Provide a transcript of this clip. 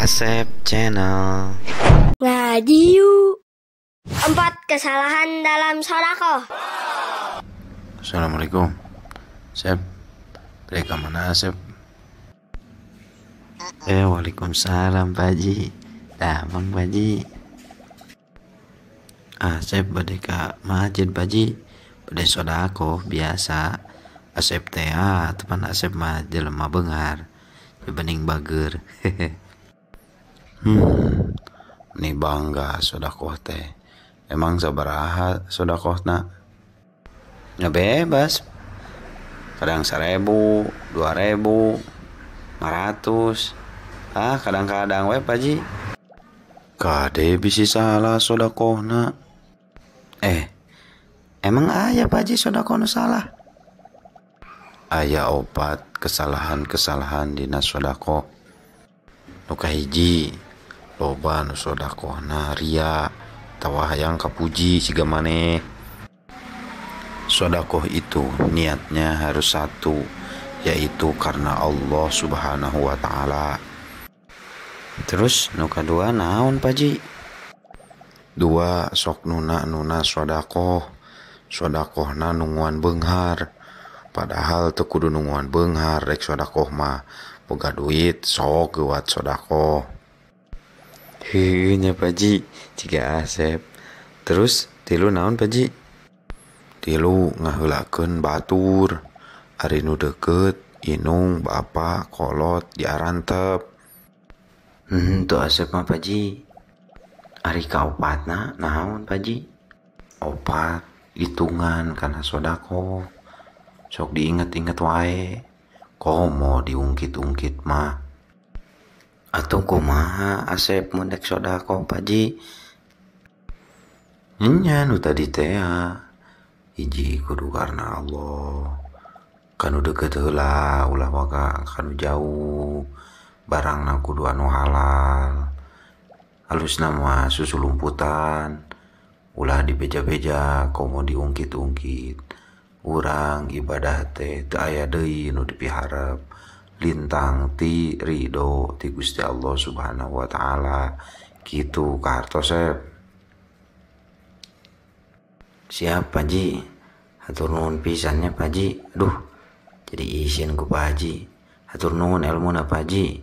Asep Channel. Ngaji yuk. 4 kesalahan dalam sodakoh. Assalamualaikum. Sep, mereka mana Asep? Waalaikumsalam Pak Haji. Damang Pak Haji. Asep bade ka masjid Pak Haji. Bade sodakoh biasa. Asep teh teman Asep mah jelema beunghar dibanding bager. Nih bangga sodakoh teh. Emang sabaraha sodakohna? Ya bebas. Kadang 1000, 2000, 500. Ah, kadang-kadang we Pak Haji. Kade bisi salah sodakohna. Emang aya Pak Haji sodakoh nu salah? Aya 4 kesalahan-kesalahan dina sodakoh. Nu kahiji, loba nu sodakohna ria atawa hayang kapuji siga maneh. Sodakoh itu niatnya harus satu, yaitu karena Allah Subhanahu wa Ta'ala. Terus nu kadua naon Pak Haji? 2, sok nuna-nuna sodakoh. Sodakohna nunguan beunghar. Padahal teu kudu nunguan beunghar rek sodakoh mah. Boga duit sok geuwat sodakoh. Heuh nya Pak Haji, jiga Asep. Terus 3 naon Pak Haji? 3 ngaheulakeun batur. Ari nu deukeut inung bapa kolot diarantep. Tuh Asep mah Pak Haji. Ari kaopatna naon Pak Haji? 4 hitungan kana sodakoh. Sok diinget-inget wae. Komo diungkit-ungkit mah. Atuh kumaha Asep mun dek sodakoh Pak Haji? Nya nu tadi teh hiji kudu karena Allah. Kanu deukeut heula ulah waka kanu jauh. Barangna kudu anu halal. Halusna mah susu lumputan. Ulah dibeja-beja komo diungkit-ungkit. Urang ibadah teh teu aya deui nu dipiharep lintang ti ridho ti Gusti Allah Subhanahu wa Ta'ala. Kitu kahartos Sep. Siap Pak Haji. Hatur nuhun pisan nya Pak Haji. Aduh, jadi isin ku Pak Haji. Hatur nuhun elmuna Pak Haji.